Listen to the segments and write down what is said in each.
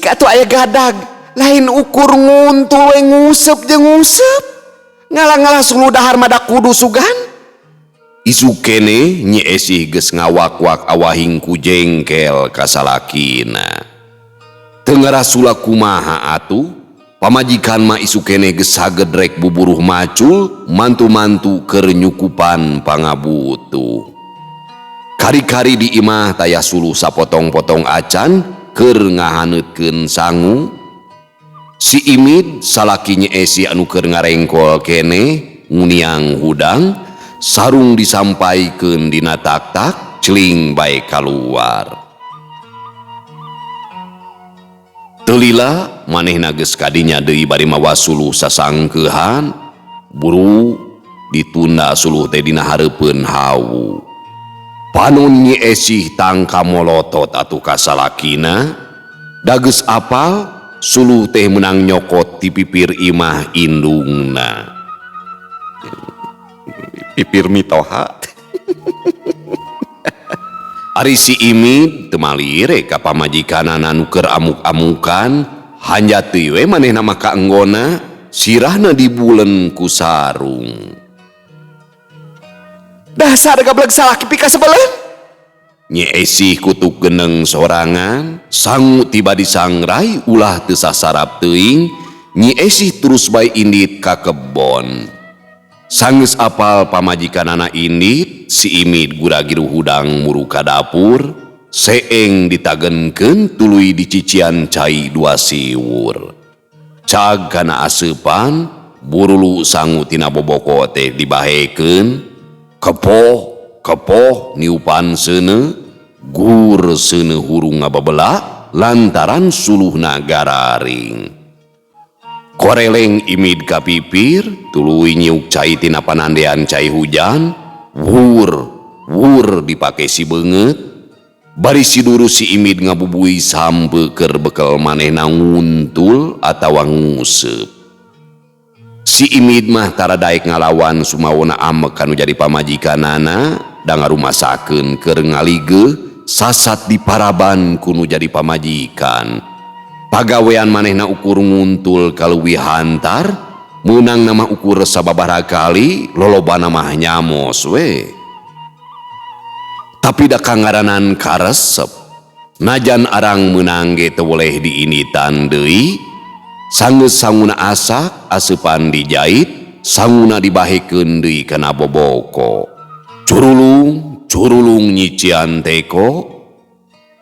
Cik atuh aya gadag, lain ukur nguntul we nguseup jeung nguseup. Ngalah-ngalah suluh dahar mah da kudu sugan. Isuk keneh Nyi Esih geus ngawak-wak awahing ku jengkel ka salakina. Teu ngarasula kumaha atuh, pamajikan mah isuk keneh geus sagedrek buburuh macul, mantu-mantu keur nyukupan pangabutuh. Kari-kari di imah taya suluh sapotong-potong acan keur ngahaneutkeun sangu. Si Imid salaki Nyi Esih anu keur ngarengkol keneh nguniang hudang, sarung disampaikeun dina tak-tak, celing bae kaluar. Teu lila manehna geus kadinya deui bari mawa suluh sasangkeuhan, buru ditunda suluh teh dina hareupeun hawu. Panon Nyi Esih tangka molotot atuh ka salakina, da geus apal suluh teh meunang nyokot ti pipir imah indungna. Pipir mitoha. Ari si Imid teu malire ka pamajikanana nu keur amuk-amukan, hanjat deui we manehna mah ka enggona, sirahna dibulen ku sarung. Dasar gablek salaki pikasebeleun. Nyi Esih kutuk geneng sorangan, sangu tiba disangrai ulah teu sasarap teuing, Nyi Esih terus bae indit ka kebon. Sanggeus apal pamajikanana indit, si Imid gura-giru hudang muru ka dapur, seeng ditagenkeun tuluy dicician cai dua siwur. Cag kana aseupan, burulu sangu tina boboko teh dibahekeun, kepoh, kepoh niupan seuneu, gur seuneu hurung ngababela lantaran suluhna gararing. Koreleng Imid ka pipir, tuluy nyiuk cai tina panandean cai hujan, wur, wur dipake si beungeut. Bari siduru si Imid ngabubui sampe keur bekel manehna nguntul atawa nguseup. Si Imid mah tara daek ngalawan sumawona amek kanu jadi pamajikanana, da ngarumasakeun keur ngaligeuh sasat di paraban kunu jadi pamajikan. Pagawean manehna ukur nguntul kaleuwih hantar, meunang nama ukur sababaraha kali, lolobana mah nyamos we. Tapi da kangaranan karesep, najan arang meunang ge teu boleh diinitan deui, sanggeus sanguna asak, aseupan dijait, sanguna dibahekeun deui kana boboko. Curulung, curulung nyician teko,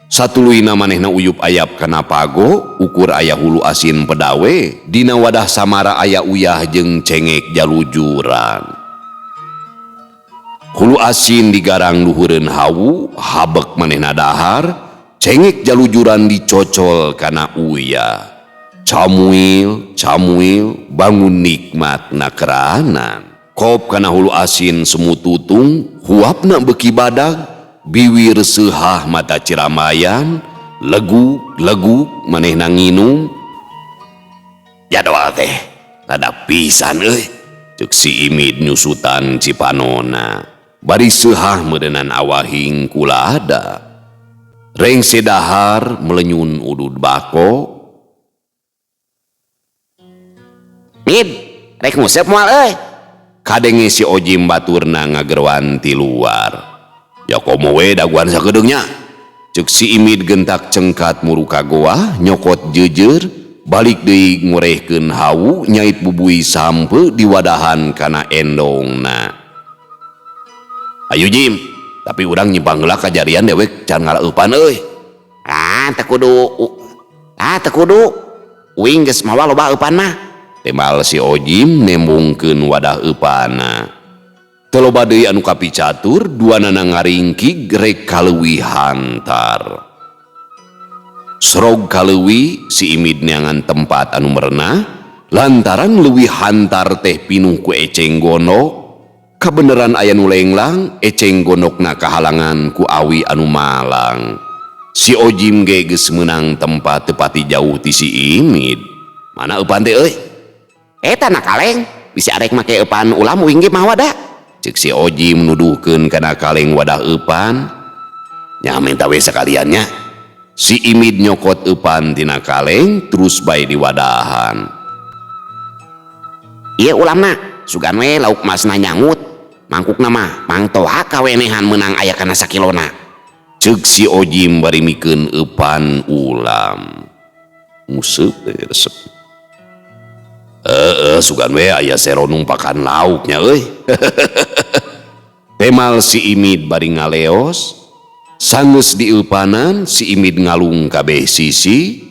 satuluyna manehna uyup ayap kana pago, ukur aya hulu asin pedawe, dina wadah samara aya uyah jeung cengek jalujuran. Hulu asin digarang luhureun hawu, habek manehna dahar, cengek jalujuran dicocol kana uyah. Camuil, camuil, bangun nikmat nakeranan. Kop kana hulu asin semututung, huapna beki badag, biwir seuhah mata ciramayan, legu, legu manehna nginum. Jadwal teh rada pisan euy, ceuk si Imid nyusutan cipanona. Bari seuhah meureunnan awahing kulada. Rengse dahar melenyun udud bako. Mid, rek nguseup moal euy. Kadenge si Ojim baturna ngagerwan ti luar. Ya komo we daguan sakedeungnya. Ceuk si Imid gentak cengkat muru ka goa, nyokot jeujeur, balik deui ngorehkeun hawu, nyait bubui sampe diwadahan kana endongna. Ayo Jim, tapi urang nyimpang heula ka jarian dewek can ngalaeupan euy. Ah, teu kudu. Ah, teu kudu. Uing geus mawa loba eupan mah. Tembal si Ojim nembungkeun wadah eupanna. Teu loba deui anu kapicatur, duanana ngaringkig rek kaleuwih hantar. Serog kaleuwih si Imid neangan tempat anu merenah, lantaran leuwih hantar teh pinuh ku eceng gondok. Kabeneran aya nu lenglang, eceng gondokna kahalangan ku awi anu malang. Si Ojim ge geus meunang tempat teu pati jauh ti si Imid. Mana eupan teh euy? Eta na kaleng, bisi arek make eupan ulam uing ge mawa da. Ceuk si Ojim nuduhkeun kana kaleng wadah eupan. Nya minta we sakaliannya. Si Imid nyokot eupan tina kaleng terus bae diwadahan. Ieu ulamna, sugan we lauk masna nyangut. Mangkukna mah mangtoa kawenehan meunang aya kana sakilona. Ceuk si Ojim bari mikeun eupan ulam. Nguseup teh resep. Heeh, sugan we aya sero numpakan lauknya euy. Temal si Imid bari ngaleos. Sanggeus dieupanan si Imid ngalung kabeh sisi.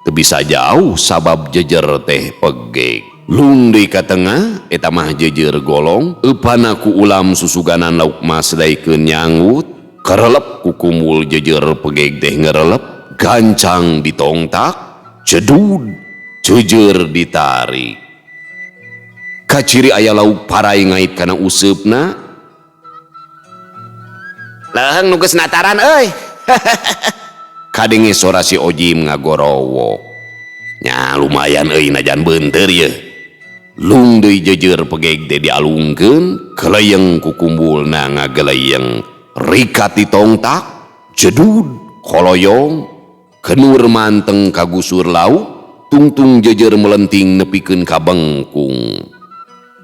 Teu bisa jauh sabab jejer teh pegeg. Lung deui ka tengah eta mah jejer golong, eupana ku ulam susuganan lauk mas daikeun nyanggut, kerelep ku kumul jejer pegeg teh ngerelep, gancang ditongtak, cedud, jejer ditarik. Kaciri aya lauk parai ngait kana useupna. Leuheung nu geus nataran euy. Kadenge sora si Ojim ngagorowok. Nya lumayan euy najan beunteur yeuh. Lung deui jejer pegeg teh dialungkeun, keleyeng ku kumbulna ngageleyeng. Rikat ditongtak, jedud, koloyong, kenur manteng kagusur lauk, tungtung jejer melenting nepikeun ka bengkung.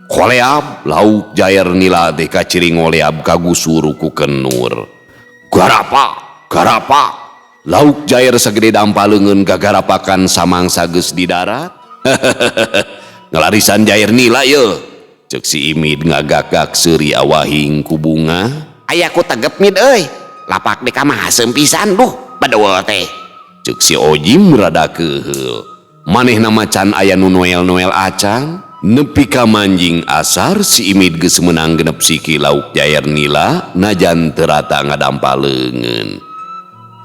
Koleab lauk jair nila teh kaciri ngoleab kagusur ku kenur. Garapa, garapa, lauk jair sagede dampa leungeun gagarapakan samangsa geus di darat. Ngelarisan jair nila ye. Ceuk si Imid ngagagak seuri awahing ku bunga. Aya ku tegep mid euy. Lapak deka mah haseum pisan duh badoel teh. Ceuk si Ojim rada keuheul. Manehna macan aya nu noel-noel acan. Nepi ka manjing asar si Imid geus meunang genep siki lauk jair nila najan teu rata ngadampa leungeun.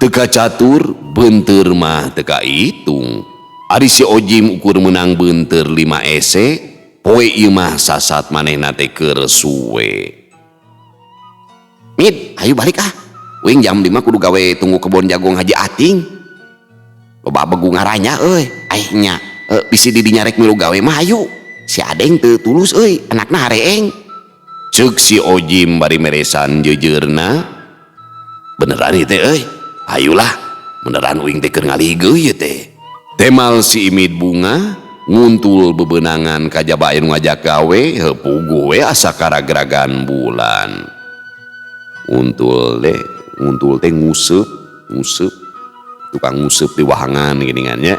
Teu kacatur beunteur mah teu kaitung. Ari si Ojim ukur meunang beunteur 5 ese, poe ieu mah sasat manehna teh keur suwe. Mid, ayo balik ah. Uing jam 5 kudu gawe tunggu kebon jagung Haji Ating. Loba begu ngaranya euy. Aih nya, bisi di dinya rek milu gawe mah ayo. Si Adeng teu tulus euy, anakna hareeng. Ceuk si Ojim bari meresan jeujeurna. Beneran ieu teh euy. Hayulah, beneran uing teh keur ngaligeuh ieu teh. Temal si Imid bunga nguntul bebenangan kajaba aya nu ngajak gawe, heuh puguh we asa karagragan bulan. Untul teh, nguntul teh nguseup, nguseup. Tukang nguseup di wahangan geuningan nya.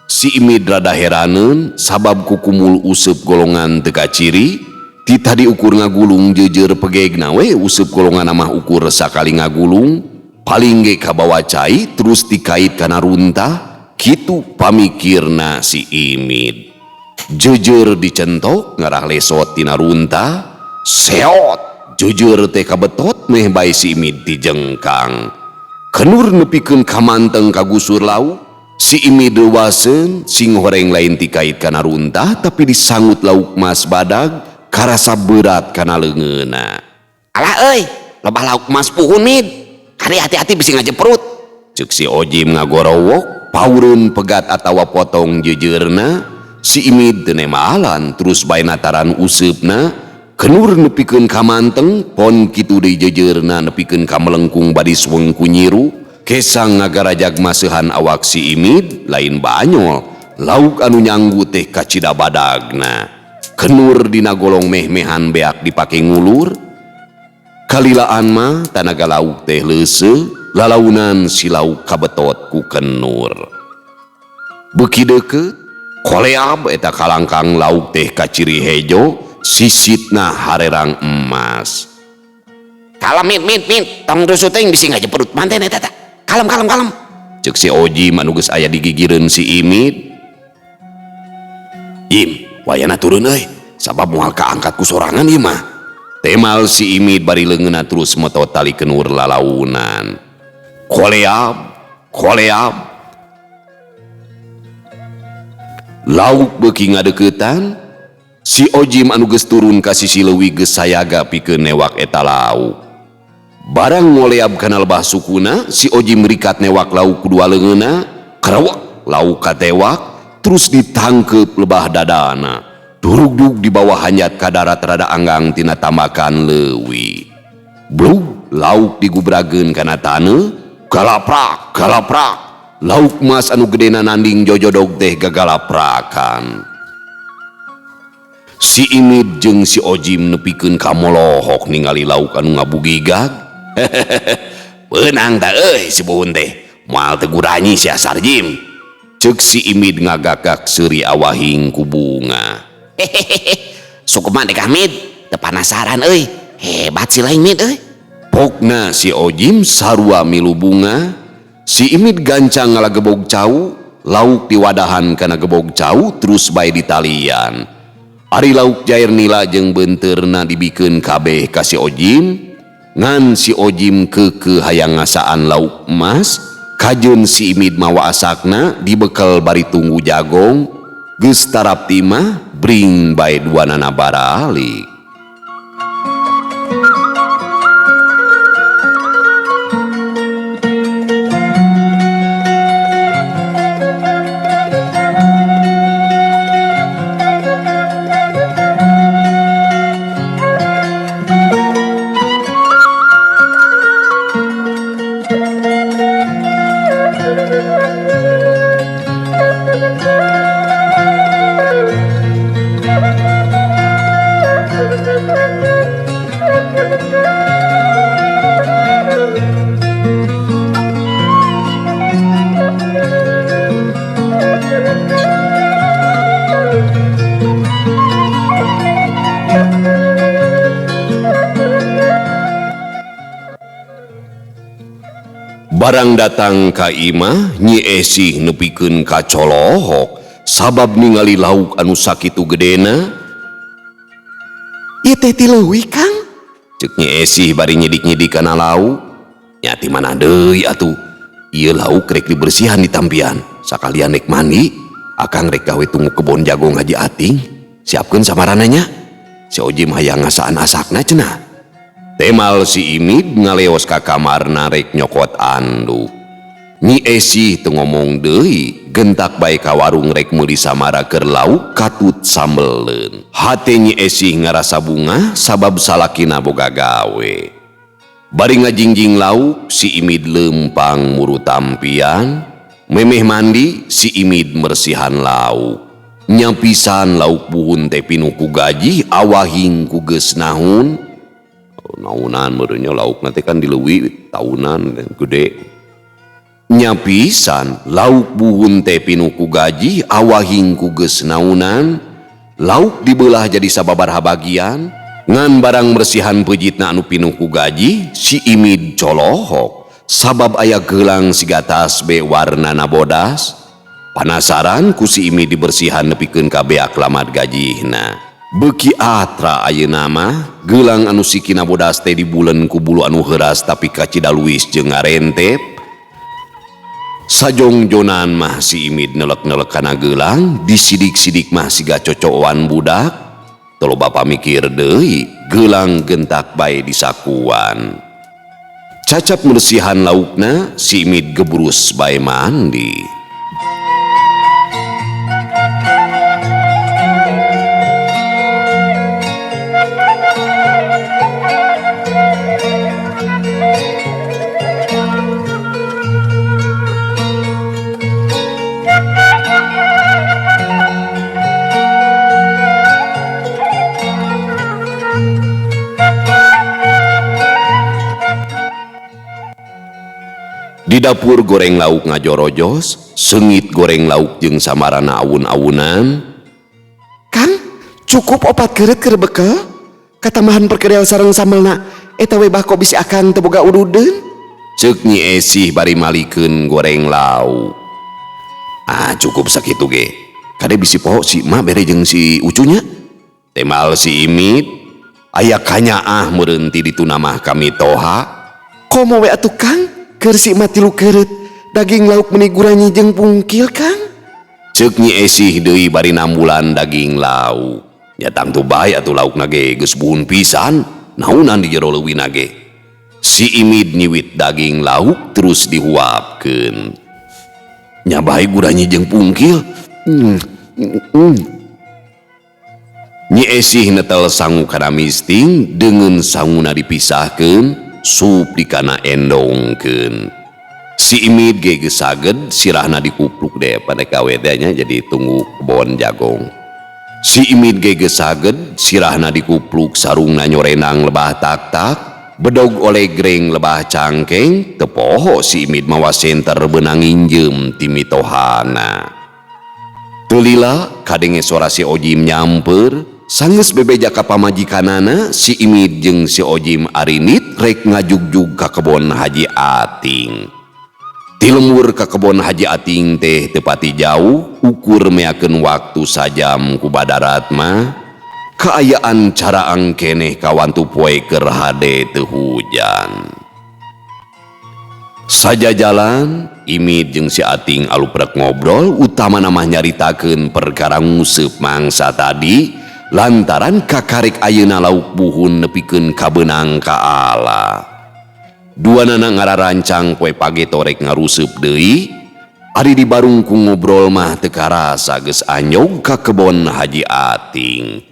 Si Imid rada heraneun sabab kukumul useup golongan teu kaciri, ti tadi ukur ngagulung jeujeur pegegna we useup golongan mah ukur sakali ngagulung, paling ge kabawa cai terus dikait kana runtah, kitu pamikirna si Imid. Jeujeur dicentok ngarah lesot tina runtah, seot jeujeur teh kabetot meh bae si Imid dijengkang. Kenur nepikeun kamanteng kagusur lauk, si Imid reuwaseun sing horeng lain dikait kana runtah tapi disangut lauk mas badag karasa berat kana leungeunna. Alah euy, loba lauk mas puhun Mid. Kari hati-hati bisi ngajeprut. Ceuk si Ojim ngagorowok, paureun pegat atawa potong jeujeurna. Si Imid teu nemalan terus bae nataran useupna, kenur nepikeun ka manteng, pon kitu deui jeujeurna nepikeun ka melengkung badi suweng ku nyiru. Kesang ngagarajag maseuhan awak si Imid lain banyol, lauk anu nyanggu teh kacida badagna. Kenur dina golong meh-mehan beak dipake ngulur. Kalilaan mah tanaga lauk teh leuseuh, lalaunan si lauk kabetot ku kenur. Beuki deukeut, koleab eta kalangkang lauk teh kaciri hejo, sisitna harerang emas. Kalem Mid, Mid, Mid, tong rusuh teuing bisi ngajeprut manten eta teh. Kalem, kalem, kalem. Ceuk si Ojim anu geus aya digigireun si Imid. Jim, wayana turun euy, sabab moal kaangkat ku sorangan ieu mah. Temal si Imid bari leungeunna terus metot tali kenur lalaunan. Koleab, koleab. Lauk beuki ngadeuketan, si Ojim anu geus turun ka sisi leuwih geus sayaga pikeun newak eta lauk. Barang ngoleab kana lebah sukuna, si Ojim rikat newak lauk ku dua leungeunna, kerewek lauk katewak, terus ditangkeup lebah dadana. Durugdug di bawah hanjat ka darat rada anggang tina tambakan leuwih. Blug Lauk digubrageun kana taneuh, galaprak galaprak. Lauk mas anu gedena nanding jojodog teh gagalaprakan. Si Imid jeung si Ojim nepikeun ka molohok ningali lauk anu ngabugigag. Beunang ta euy si buhun teh, moal teu guranyi si Sarjim. Ceuk si Imid ngagagak seuri awahing ku bunga. Hehehe, sukma dek Hamid, teu panasaran euy, hebat si lain Mid euy. Pokna si Ojim sarua milu bunga, si Imid gancang ngalagebog cau, lauk diwadahan kana gebog cau terus bae ditalian. Ari lauk jair nila jeung beunteurna dibikeun kabeh ka si Ojim, ngan si Ojim keukeuh hayang ngasaan lauk emas, kajeun si Imid mawa asakna dibekel bari tunggu jagong, geus tarap timah bring bae duanana baralik. Barang datang ka imah Nyi Esih nepikeun ka colohok sabab ningali lauk anu sakitu gedena. Ieu teh ti leuwih Kang? Ceuk Nyi Esih bari nyidik-nyidik kana lauk. Nya ti mana deui atuh? Ieu lauk rek dibersihan di tampian. Sakalian rek mandi, akang rek gawe tunggu kebon jagong Haji Ating. Siapkeun samarananya. Si Ojim hayang ngasaan asakna cenah. Temal si Imid ngaleos ka kamarna rek nyokot anduk. Nyi Esih teu ngomong deui, gentak bae ka warung rek meuli samara keur lauk katut sambeleun. Hate Nyi Esih ngarasa bungah sabab salakina boga gawe. Bari ngajingjing lauk, si Imid leumpang muru tampian. Memeh mandi, si Imid mersihan lauk. Nyapisan lauk buhun teh pinuh ku gaji, awahing ku geus nahun. Naunan meureunnya lauk nanti kan dileuwi taunan gede. Nyapisan lauk buhun teh pinuh ku gaji, awahing ku geus naunan. Lauk dibelah jadi sababaraha bagian, ngan barang bersihan pejitna anu pinuh ku gaji, si Imid colohok sabab aya gelang siga tasbe warnana bodas. Panasaran ku si Imid dibersihan nepikeun ka beak lamat gajihna. Beuki atra ayeuna mah gelang anu sikina bodas teh dibulen ku bulu anu heuras tapi kacida luwis jeung ngarentep. Sajongjonan mah si Imid nelek-nelek kana gelang, disidik-sidik mah siga cocoan budak. Teu loba pamikir deui, gelang gentak bae disakuan. Cacap mersihan laukna, si Imid gebrus bae mandi. Di dapur goreng lauk ngajorojos, seungit goreng lauk jeung samarana awun-awunan. Kang, cukup opat keureut keur bekel? Katambahan perkedel sareng sambelna, eta we bako bisi akang teu boga ududeun. Ceuk Nyi Esih bari malikeun goreng lauk. Ah, cukup sakitu ge. Kade bisi poho si emak bere jeung si ucunya. Temal si Imid, aya kanyaah meureun ti ditu namah kami toha. Komo we atuh Kang? Keur si emak tilu keureut, daging lauk meuni guranyi jeung pungkil Kang. Ceuk Nyi Esih deui bari nambulan daging lauk. Nya tangtu bae atuh laukna ge geus buhun pisan, naunan di jero leuwina ge. Si Imid nyiwit daging lauk terus dihuapkeun. Nya bae guranyi jeung pungkil. Nyi Esih netel sangu kana misting deungeun sanguna dipisahkeun. Sup dikana endongkeun. Si Imid ge geus saged sirahna dikupluk deh pada kawe teh nya, jadi tunggu kebon jagong. Si Imid ge geus saged sirahna dikupluk, sarungna nyorenang lebah tak-tak, bedog oleh greng lebah cangkeng. Teu poho si Imid mawa senter beunang nginjem ti mitohana. Teu lila kadenge suara si Ojim nyamper. Sanggeus bebeja ka pamajikanana, si Imid jeung si Ojim arinit rek ngajugjug ka kebon Haji Ating. Ti lembur ka kebon Haji Ating teh teu pati jauh, ukur meakeun waktu sajam ku badarat mah. Kaayaan caraang keneh kawantu poe keur hade teu hujan. Sajajalan Imid jeung si Ating aluprek ngobrol, utamana mah nyaritakeun perkara nguseup mangsa tadi lantaran kakarek ayeuna lauk buhun nepikeun kabeunang ka ala. Duanana ngararancang poe pageto rek ngaruseup deui. Ari dibarung ku ngobrol mah teu karasa geus anyog ka kebon Haji Ating.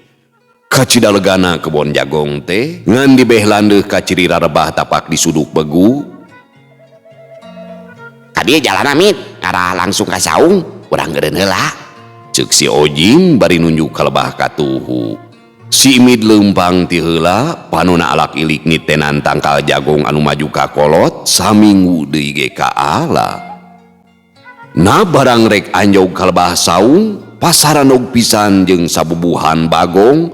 Kacida legana kebon jagong teh ngan dibeh landeuh kaciri rarebah tapak disuduk begu. Kadieu jalan Amit, ngarah langsung ka saung, urang geureun heula. Ceuk si Ojim bari nunjuk ka lebah katuhu. Si Imid leumpang ti heula, panona alak ilik nitenan tangkal jagung anu maju ka kolot saminggu deui ge ka ala. Na barang rek anjog ka lebah saung, pasaranog pisan jeung sabubuhan bagong,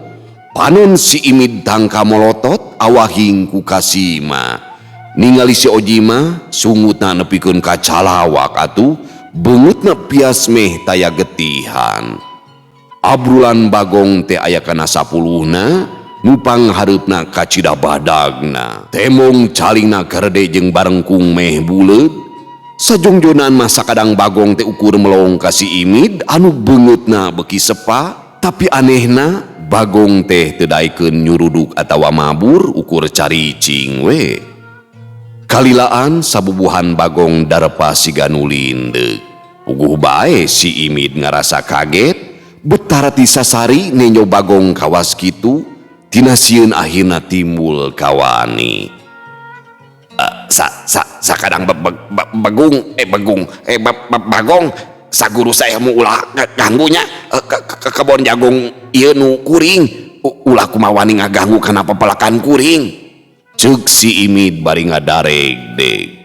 panon si Imid tangka molotot awahing ku kasima. Ningali si Ojima sungutna nepikeun ka calawak atuh, beungeutna pias meh taya getihan. Abrulan bagong teh aya kana sapuluhna, nupang hareupna kacida badagna. Temong calingna garede jeung barengkung meh buleud. Sajongjonan mah sakadang bagong teh ukur melong ka si Imid anu beungeutna beuki sepa, tapi anehna bagong teh teu daekeun nyuruduk atawa mabur, ukur caricing we. Kalilaan sabubuhan bagong darepa siga nu lindeuk. Puguh bae si Imid ngarasa kaget. Betara ti sasari nenjo bagong kawas kitu, tina sieun akhirna timbul kawani. Sakadang begung, begung, bagong, saguru saya mu ulah ganggunya, ke kebon jagung ieu nu kuring, ulah kumawani ngaganggu kana pepelakan kuring. Ceuk si Imid bari ngadareg-deg.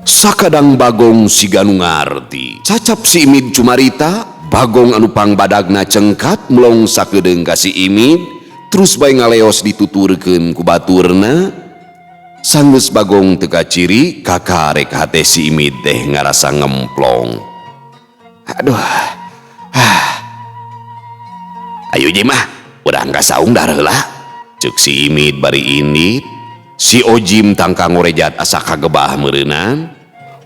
Sakadang bagong siga nu ngarti. Cacap si Imid cumarita, bagong anu pangbadagna cengkat melong sakedeung ka si Imid, terus bae ngaleos dituturkeun ku baturna. Sanggeus bagong teu kaciri, kakarek hate si Imid teh ngarasa ngemplong. Aduh. Ah. Ayo je mah, urang ka saung dahar heula. Ceuk si Imid bari indit. Si Ojim tangka ngorejat asa kagebah meureunan.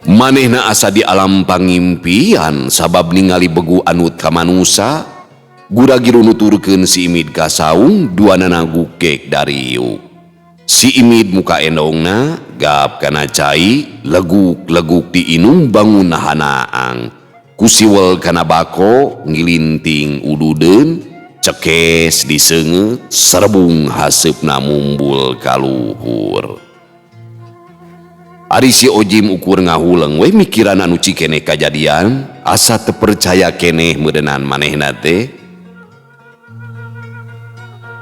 Manehna asa di alam pangimpian sabab ningali begu anut ka manusa. Guragiru nuturkeun si Imid ka saung, duanana gukek dariuk. Si Imid muka endongna gap kana cai, leguk-leguk diinum bangun hanaang. Kusiwel kana bako ngilinting ududeun, cekes diseungeut, serbung haseupna mumbul kaluhur. Ari si Ojim ukur ngahuleng we mikiran anu cikeneh kajadian, asa teu percaya keneh meureunnan manehna teh.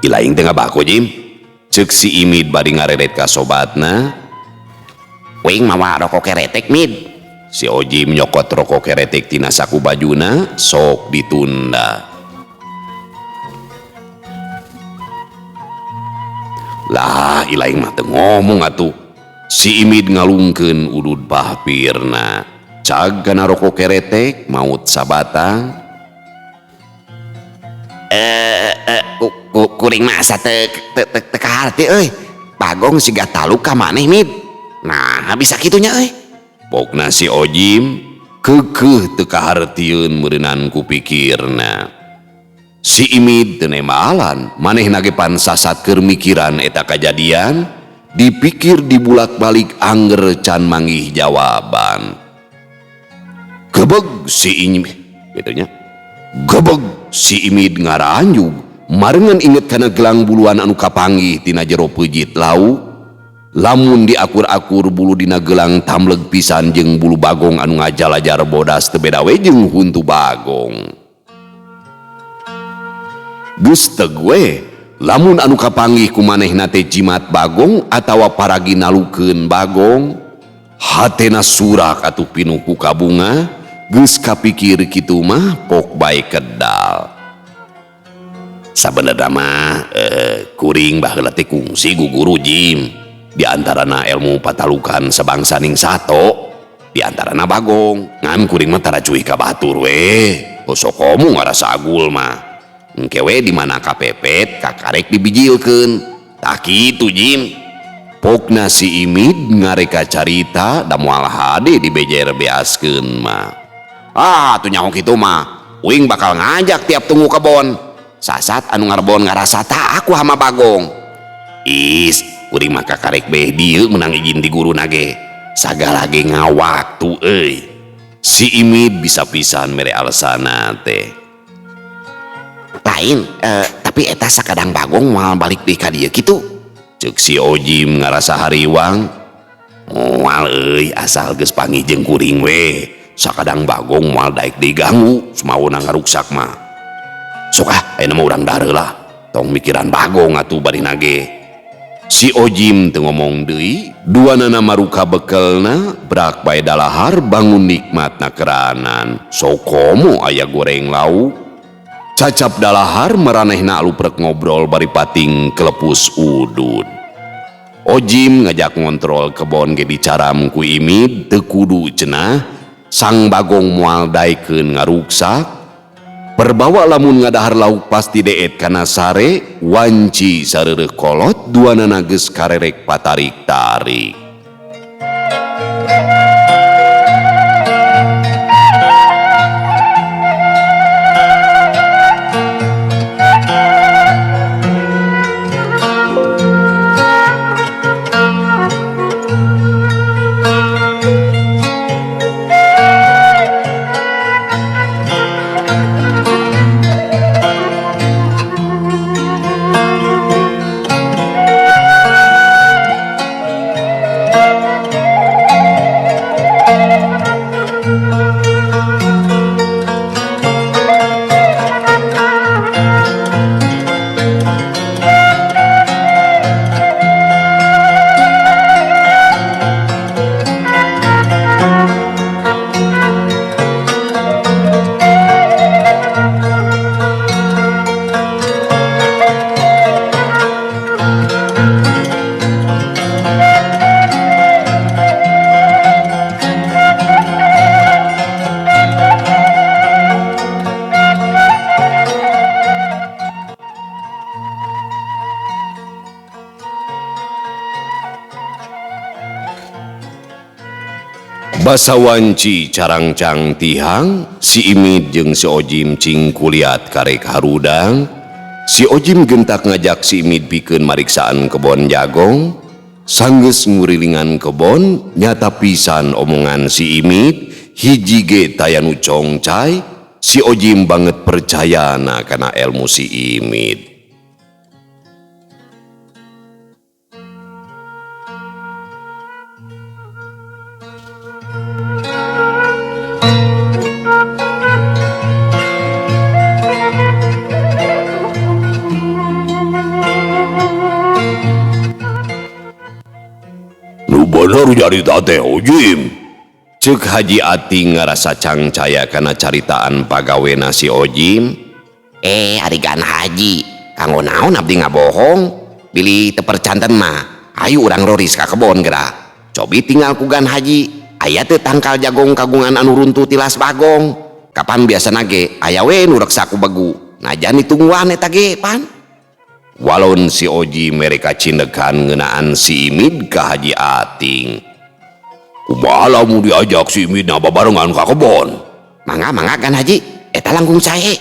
Ilaing teh ngabako Jim, ceuk si Imid bari ngareret ka sobatna. Wing mawa rokok keretek Mid. Si Ojim nyokot rokok keretek tina saku bajuna, sok ditunda. Lah ilaing mah teu ngomong atuh. Si Imid ngalungkeun udud pahpirna. Cag kana rokok keretek maut sabatang. Kuring mah asa teu kaharti euy. Bagong siga taluk ka maneh Mid. Nah, bisa kitunya euy. Pokna si Ojim keukeuh teu kahartieun meureunan ku pikirna. Si Imid teu nembalan, manehna ge pan sasat keur mikiran eta kajadian, dipikir dibulak-balik angger can manggih jawaban. Gebeg si Imid, gitu nya. Gebeg si Imid ngaranjug, Marengan inget kana gelang buluan anu kapanggih tina jero peujit lauk. Lamun diakur-akur bulu dina gelang tamleg pisan jeung bulu Bagong anu ngajalajar bodas teu beda we jeung huntu Bagong. Geus teg we, lamun anu kapanggih ku manehna teh jimat Bagong atawa paragi nalukeun Bagong. Hatena surak atuh pinuh ku kabunga, geus kapikir kitu mah pok bae kedal. Sabenerna mah kuring baheula teh kungsi guguru Jim. Di antarana ilmu patalukan sabangsaning sato, di antarana Bagong. Ngan kuring mah tara cuih ka batur we. Sok komo ngarasa agul mah. Engke we di mana kapepet kakarek dibijilkeun. Tah kitu Jim. Pokna si Imid ngareka carita da moal hade dibejer beaskeun mah. Ah, atuh nyaho kitu mah. Uing bakal ngajak tiap tunggu kebon. Sasat anu ngarebon ngarasa tak aku hama Bagong. Is, kuring mah kakarek beh dieu menang izin di guru nage. Sagala ge ngawaktu euy. Si Imid bisa pisan mere alesana teh. Lain, tapi eta sakadang Bagong moal balik deui ka dieu kitu. Ceuk si Ojim ngarasa hariwang. Moal euy, asal geus panggih jeung kuring we. Sakadang Bagong moal daek diganggu, sumawona ngaruksak mah. Sok ah, ayeuna mah urang dahar heula. Tong mikiran Bagong atuh bari nage. Si Ojim teu ngomong deui, duanana maruka bekelna, brak bae dalahar bangun nikmatna keranan. Sok komo aya goreng lauk. Cacap dalahar maranehna aluprek ngobrol bari pating kelepus udud. Ojim ngajak ngontrol kebon ge dicaram ku Imid teu kudu cenah, sang Bagong moal daekeun ngaruksak. Perbawa lamun ngadahar lauk pasti deet kana sare, wanci sareureuh kolot duanana geus karerek patarik-tarik. Basa wanci carangcang tihang, si Imid jeung si Ojim cing kuliat karek harudang. Si Ojim gentak ngajak si Imid pikeun mariksaan kebon jagong. Sanggeus ngurilingan kebon, nyata pisan omongan si Imid, hiji ge taya nu congcai. Si Ojim banget percayana kana ilmu si Imid. Bener carita teh Ojim. Ceuk Haji Ating ngarasa cangcaya kana caritaan pagawena si Ojim. Ari gan Haji, kanggo naon abdi ngabohong? Bilih teu percanten mah, ayo urang roris ka kebon geura. Cobi tinggal ku gan Haji, aya teu tangkal jagong kagungan anu runtuh tilas Bagong. Kapan biasana ge aya we nu reksa ku begu. Najan ditungguan eta ge pan. Walon si Oji mereka cindekan ngeunaan si Imid ka Haji Ating. Kumaha lamun diajak si Imid na babarengan ka kebon? Mangga mangga kan Haji, eta langkung sae.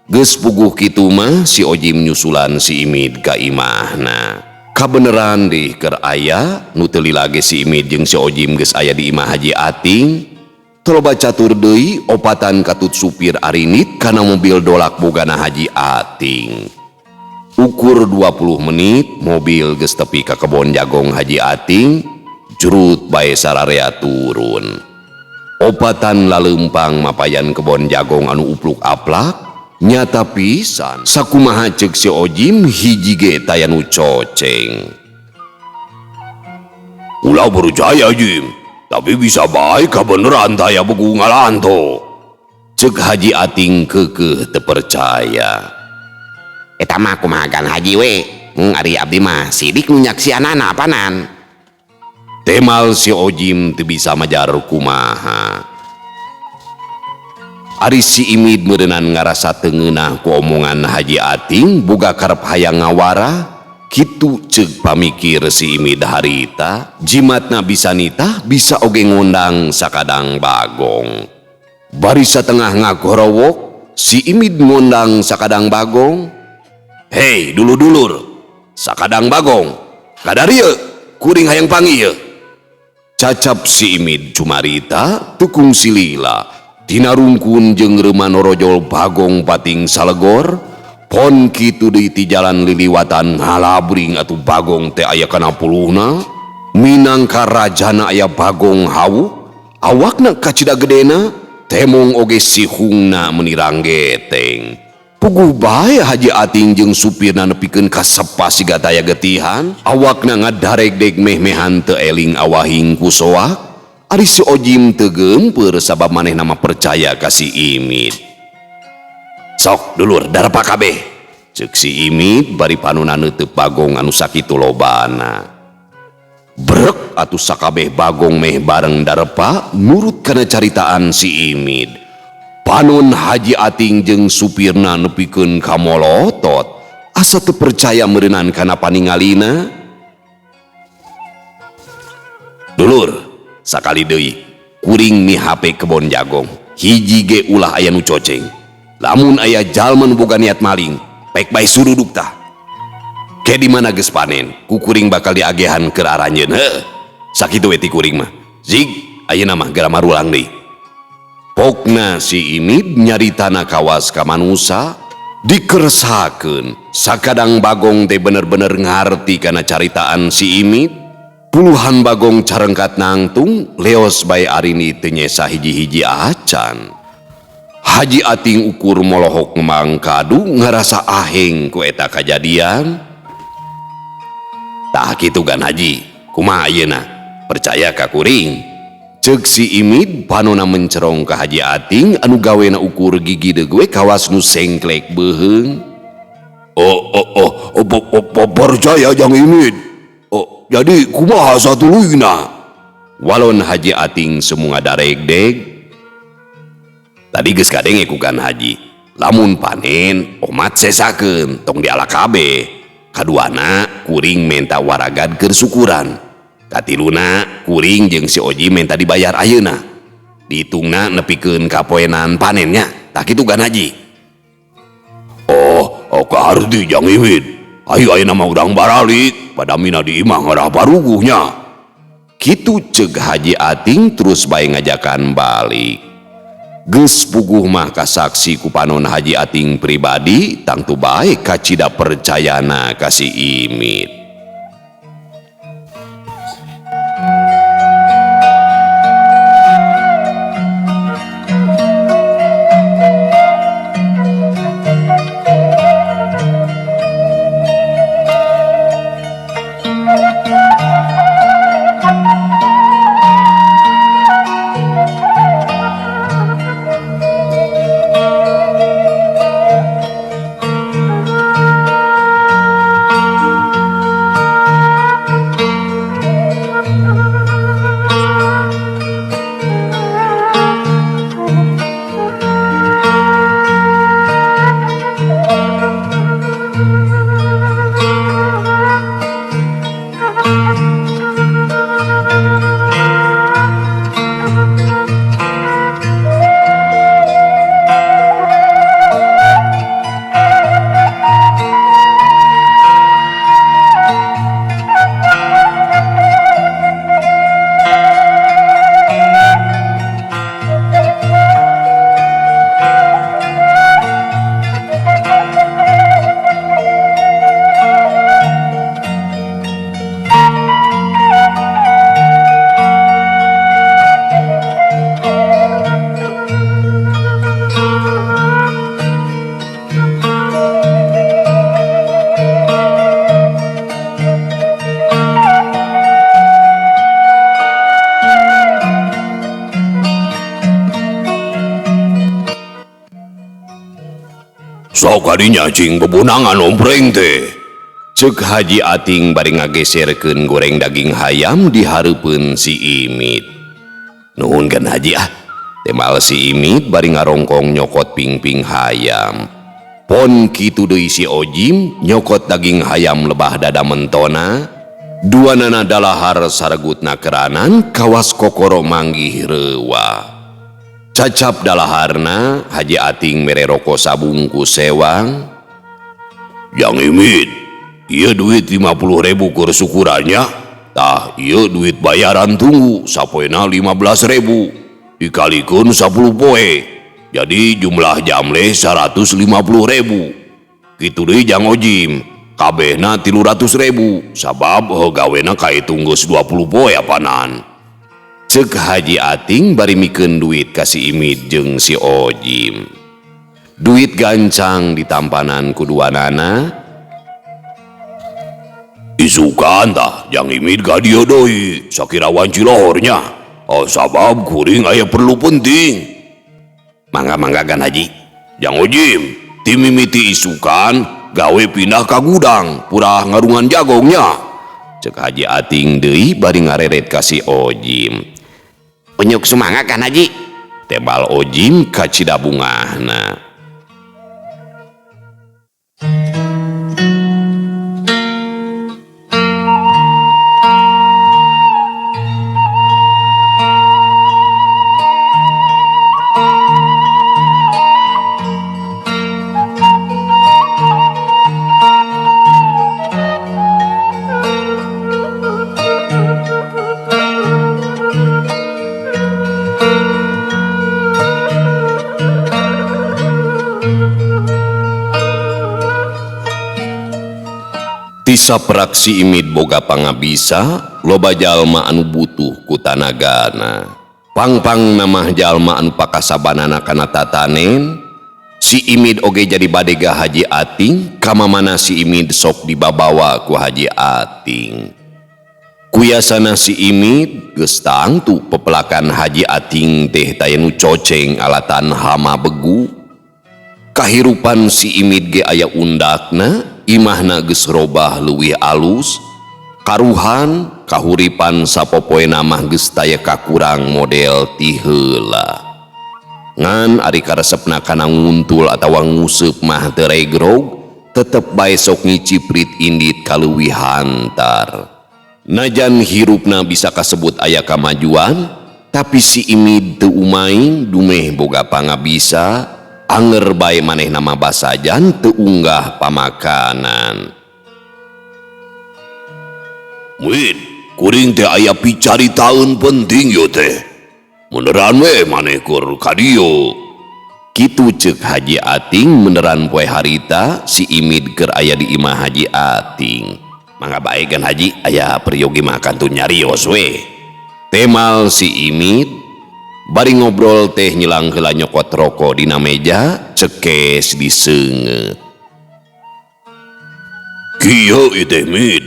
Geus puguh kitu mah si Ojim nyusulan si Imid ka imahna. Kabeneran deh keur aya nu teu lila ge si Imid jeung si Ojim geus aya di imah Haji Ating. Toloba catur deui opatan katut supir arinit kana mobil dolak bogana Haji Ating. Ukur 20 menit mobil geus tepi ka kebon jagong Haji Ating, jurut bae sararea turun. Opatan laleumpang mapayan kebon jagong anu upluk aplak, nyata pisan sakumaha ceuk si Ojim hiji ge taya nu coceng. Ulah percaya Jim, tapi bisa bae kabeneran taya begung ngalanto. Ceuk Haji Ating keukeuh teu percaya. Eta mah kumaha gan haji we, mung ari abdi mah sidik nu nyaksianana apanan. Temal si Ojim teu bisa majar kumaha. Ari si Imid meureunnan ngarasa teu ngeunah ku omongan Haji Ating boga karep hayang ngawara, kitu ceuk pamikir si Imid harita, jimatna bisa nitah bisa oge ngondang sakadang bagong. Bari satengah ngagorowok, si Imid ngondang sakadang bagong. Hei dulur-dulur, sakadang bagong, kadarieu kuring hayang panggil. Cacap si Imid cumarita tukung silila, tina rungkun jeung reuman norojol bagong pating salegor, pon kitu deui ti jalan liliwatan ngalabring atuh bagong teh aya kana puluhna, minangka rajana aya bagong hawu, awakna kacida gedena, temong oge sihungna menirang geteng. Puguh bae Haji Ating jeung supirna nepikeun ka sepa siga taya getihan, awakna ngadaregdeg meh-mehan teu eling awahing ku soak. Ari si Ojim teu geumpeur sabab manehna mah percaya ka si Imid. Sok dulur darpa kabeh, ceuk si Imid bari panuna neuteub bagong anu sakitu lobana. Brek atuh sakabeh bagong meh bareng darepa nurut kana caritaan si Imid. Panon Haji Ating jeung supirna nepikeun ka molotot, asa teu percaya meureunan kana paningalina. Dulur, sakali deui kuring mihape kebon jagong, hiji ge ulah aya nu coceng. Lamun aya jalma nu boga niat maling, pek bae suruduk tah. Ke di mana geus panen, ku kuring bakal diagehan keur aranjeun heuh. Sakitu we ti kuring mah. Zig, ayeuna mah geura marulang deui. Pokna si Imid nyaritana kawas ka manusa dikeresakeun sakadang bagong teh bener-bener ngarti kana caritaan si Imid. Puluhan bagong carengkat nangtung leos bae arini teu nyesa hiji-hiji acan. Haji Ating ukur molohok ngembang kadu ngarasa aheng ku eta kajadian. Tah kitu gan haji, kumaha ayeuna? Percaya ka kuring? Ceuk si Imid panona mencerong ka Haji Ating anu gawena ukur gigi deui we kawas nu sengklek beuheung. Oh, percaya jang Imid. Oh, jadi kumaha satuluyna? Walon Haji Ating semua daregdeg. Tadi geus kadenge ku kan haji, lamun panen omat sesakeun tong diala kabeh. Kaduana kuring menta waragad keur syukuran. Katiluna kuring jeung si Oji menta dibayar ayeuna. Diitungna nepikeun ka poenan panennya. Tah kitu gan haji. Oh, kaharti jang Imid. Ayo ayeuna mah urang baralik, padamina di imah ngarah paruguhnya. Kitu ceuk Haji Ating terus bae ngajakan balik. Geus puguh mah kasaksi ku panon Haji Ating pribadi, tangtu bae kacida percayana ka si Imid. Sok kadinya cing bebunangan ompreng teh. Cek Haji Ating bari ngageserkeun goreng daging hayam di hareupeun si Imit. Nuhun kan Haji ah. Temal si Imit bari ngarongkong nyokot pingping hayam. Pon kitu deui si Ojim nyokot daging hayam lebah dada mentona. Duanana dalahar saregutna keranan kawas kokoro manggih reuwa. Cacap dalaharna Haji Ating mere roko sabungkus sewang. Jang Imit, ieu duit 50.000 keur syukurannya. Tah ieu duit bayaran tunggu sapoena 15.000 dikalikeun 10 poe. Jadi jumlah jamleh 150.000. Kitu deui Jang Ojim. Kabehna 300.000 sabab gawena kahitung geus 20 poe apanan. Cek Haji Ating bari mikeun duit ka si Imit jeung si Ojim. Duit gancang ditampanan ku duanana. Isukan tah Jang Imit ka dieu deui sakira wanci lohornya. Oh, sabab kuring aya perlu penting. Mangga-mangga gan Haji. Jang Ojim timimiti isukan gawe pindah ka gudang purah ngarungan jagongnya. Cek Haji Ating deui bari ngareret ka si Ojim. Penyuk sumangga kan Haji. Tebal Ojim kacida bungahna. Tisaprak si Imit boga pangabisa, loba jalma anu butuh ku tanagana. Pangpang namah jalma anu pakasabanana kana tatanen, si Imit oge jadi badega Haji Ating, kamamana si Imit sok dibabawa ku Haji Ating. Kuyasana si Imit geus tangtu pepelakan Haji Ating teh taya nu coceng alatan hama begu. Kahirupan si Imit ge aya undakna, imahna geus robah leuwih alus, karuhan kahuripan sapopoena mah geus taya kakurang model ti heula. Ngan ari karesepna kana nguntul atawa nguseup mah teu regrog, tetep bae sok ngiciprit indit kaleuwih hantar. Najan hirupna bisa kasebut aya kamajuan, tapi si Imit teu umaing dumeh boga pangabisa. Anger bae manehna mah basajan teu unggah pamakanan. Wid, kuring teh aya picaritaeun penting yo teh. Meneran we maneh keur ka dieu. Kitu ceuk Haji Ating meneran poe harita si Imit keur aya di imah Haji Ating. Mangga bae kan Haji, aya peryogi mah kantun nyarios we. Temal si Imit bari ngobrol teh nyilang heula nyokot roko dina meja, cekes diseungeut. Kieu ieu teh Mid,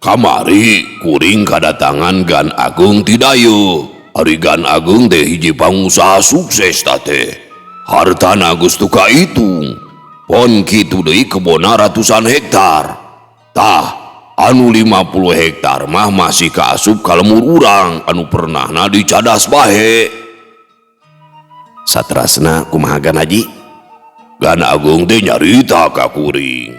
kamari kuring kadatangan Gan Agung ti Dayu. Ari Gan Agung teh hiji pangusaha sukses ta teh. Hartana geus teu kaitung. Pon kitu deui kebonna ratusan hektar. Tah, anu 50 hektar mah masih kaasup ka lemur urang anu pernahna dicadas bahe. Satrasna kumaha Gan Haji? Gan Agung teh nyarita ka kuring.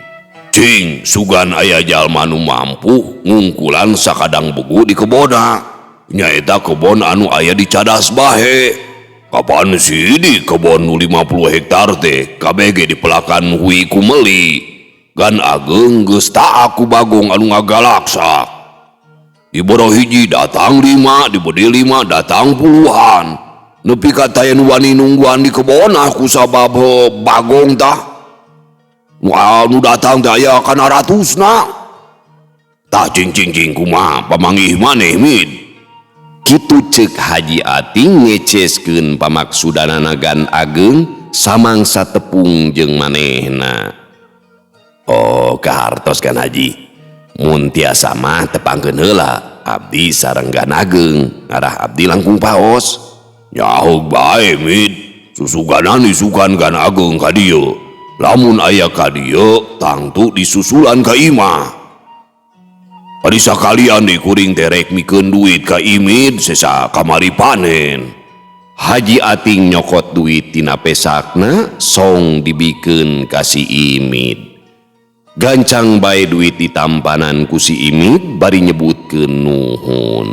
Cing, sugan aya jalma nu mampu ngungkulan sakadang begu di kebonna. Nyaeta kebon anu aya di cadas bahe. Kapan sih di kebon nu 50 hektar teh kabeh ge dipelakan hui ku meuli. Gan Agung geus taak ku Bagong anu ngagalaksak. Di boro hiji datang 5, di bodi 5 datang puluhan. Nepi ka taya nu wani nungguan di kebon aku sabab Bagong tah. Nu datang teh aya kana ratusna. Tah cing cing cing kumaha pamanggih maneh Mid. Kitu ceuk Haji Ating ngeceskeun pamaksudanana Gan Agung samangsa tepung jeung manehna. Oh, kahartos kan Haji. Mun tiasa mah tepangkeun heula abdi sareng Gan Agung, ngarah abdi langkung paos. Nyaho bae Mid, susuganan isukan Gan Agung ka dieu. Lamun aya ka dieu tangtu disusulan ka imah. Ari sakalian di kuring teh rek mikeun duit ka Imid sesa kamari panen. Haji Ating nyokot duit tina pesakna song dibikeun ka si Imid. Gancang bae duit ditampanan ku si Imid bari nyebutkeun nuhun.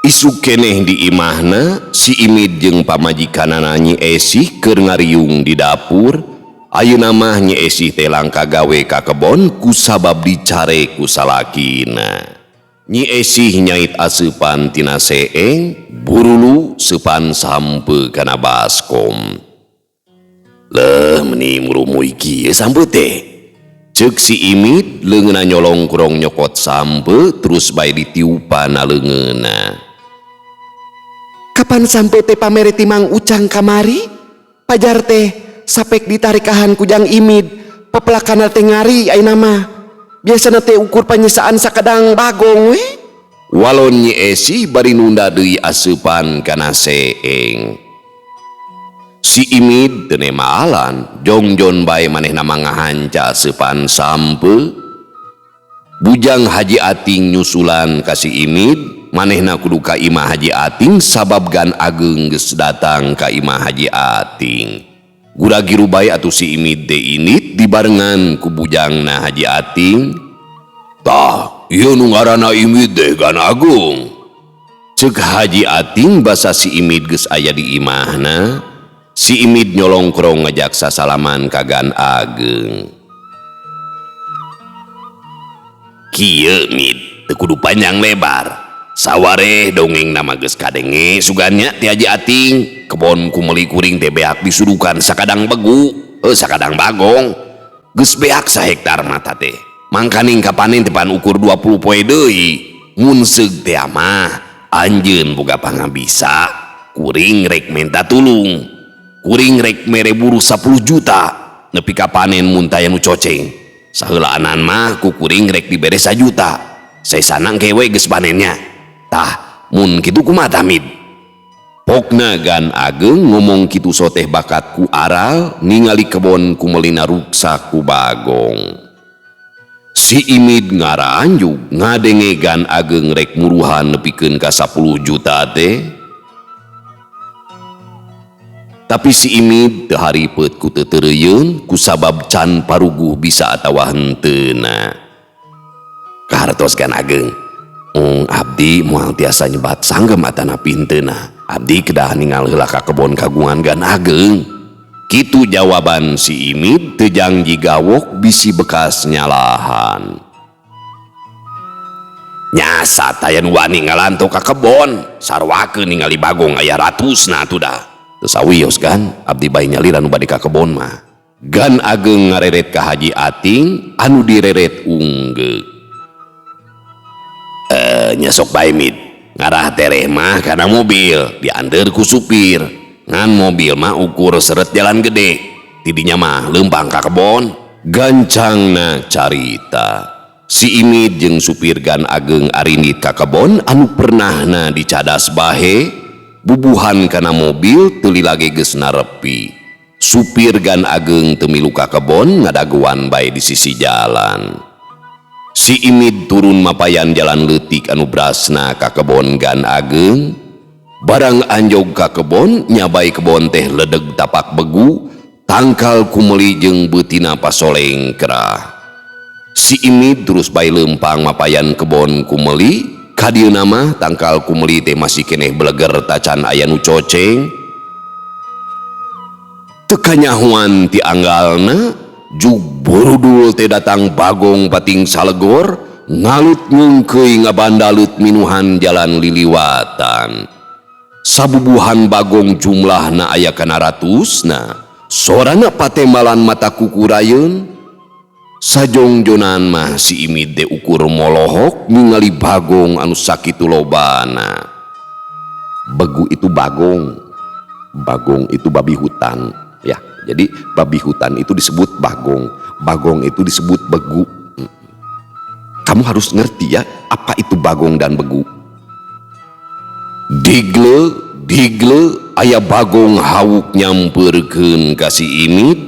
Isuk keneh di imahna si Imid jeung pamajikanana Nyi Esih keur ngariung di dapur. Ayeuna mah Nyi Esih teh langka gawe ka kebon kusabab dicare ku salakina. Nyi Esih nyait aseupan tina seeng, burulu seupan sampe kana baskom. Leuh meuni murumuy kieu sampe teh. Ceuk si Imid leungeunna nyolong kurong nyokot sampe terus bae ditiupan leungeunna. Kapan sampe teh pamere ti Mang Ucang kamari? Pajar teh sapek ditarikahan ku Jang Imid, pepelakana teh ngari ayeuna mah. Biasana teh ukur panyesaan sakadang bagong we. Walon Nyi Esih bari nunda deui aseupan kana seeng. Si Imid teu nemaalan, jongjon bae manehna mah ngahanca aseupan sampe. Bujang Haji Ating nyusulan ka si Imid, manehna kudu ka imah Haji Ating sabab Gan Ageng geus datang ka imah Haji Ating. Gura-giru bae atuh si Imid teh init dibarengan ku bujangna Haji Ating. Tah, ieu nu ngaranna Imid teh Gan Agung. Ceuk Haji Ating basa si Imid geus aya di imahna. Si Imid nyolongkrong ngajak sasalaman ka Gan Ageng. Kieu Mid, teu kudu panjang lebar. Sawareh dongeng nama geus kadenge sugannya ti Haji Ating. Kebon ku meuli kuring teh beak disudukan sakadang begu, sakadang bagong. Geus beak sahektar mata teh. Mangkaning kapanen teh pan ukur 20 poe deui. Mun seug teh mah anjeun boga pangabisa, kuring rek menta tulung. Kuring rek mere buruh 10 juta nepi ka panen mun taya nu coceng. Saheulaanan mah ku kuring rek dibere 1 juta. Sesana engke we geus panennya. Tah, mun kitu kumaha tah Mid? Pokna Gan Ageng ngomong kitu soteh bakat ku aral ningali kebon ku melina ruksak ku bagong. Si Imid ngaranjug ngadenge Gan Ageng rek muruhan nepikeun ka 10 juta teh. Tapi si Imid teu haripet ku teu kusabab can paruguh bisa atawa henteuna. Kahartos Gan Ageng, abdi moal tiasa nyebat sanggem atanapi henteuna. Abdi kedah ningal heula ka kebon kagungan Gan Ageng. Kitu jawaban si Imid teu jangji gawok bisi bekas nyalahan. Nyasa taya nu wani ngalanto ka kebon, sarwakeun ningali bagong aya ratusna atuh dah. Teu sawios Gan, abdi bae nyalira nu bade ka kebon mah. Gan Ageng ngareret ka Haji Ating anu direret unggeuk. Nya sok bae Mid, ngarah tereh mah kana mobil, dianteur ku supir. Ngan mobil mah ukur seret jalan gede, tidinya mah leumpang ka kebon. Gancangna carita. Si Imid jeung supir Gan Ageng arindit ka kebon anu pernahna dicadas bahe. Bubuhan kana mobil teu lagi geus narepi. Supir Gan Ageng teu milu ka kebon ngadagoan bae di sisi jalan. Si Imid turun mapayan jalan leutik anu brasna ka kebon Gan Ageng. Barang anjog ka kebon, nyabai kebon teh ledeg tapak begu, tangkal kumeli jeung beutina pasoleng kerah. Si Imid terus bae leumpang mapayan kebon kumeli. Kadieuna mah tangkal kumeli teh masih keneh beleger tacan aya nu coceng. Teu kanyahoan ti anggalna, jug borudul teh datang bagong pating salegor, ngalut ngungkeuy ngabandalut minuhan jalan liliwatan. Sabubuhan bagong jumlahna aya kana ratusna, sorana patemalan mata kukurayeun. Sajongjonan mah si Imid teh ukur molohok ningali bagong anu sakitu lobana. Begu itu bagong. Bagong itu babi hutan ya. Jadi babi hutan itu disebut bagong. Bagong itu disebut begu. Kamu harus ngerti ya, apa itu bagong dan begu. Digle, digle, aya bagong hawuk nyamperkeun ka si Imid.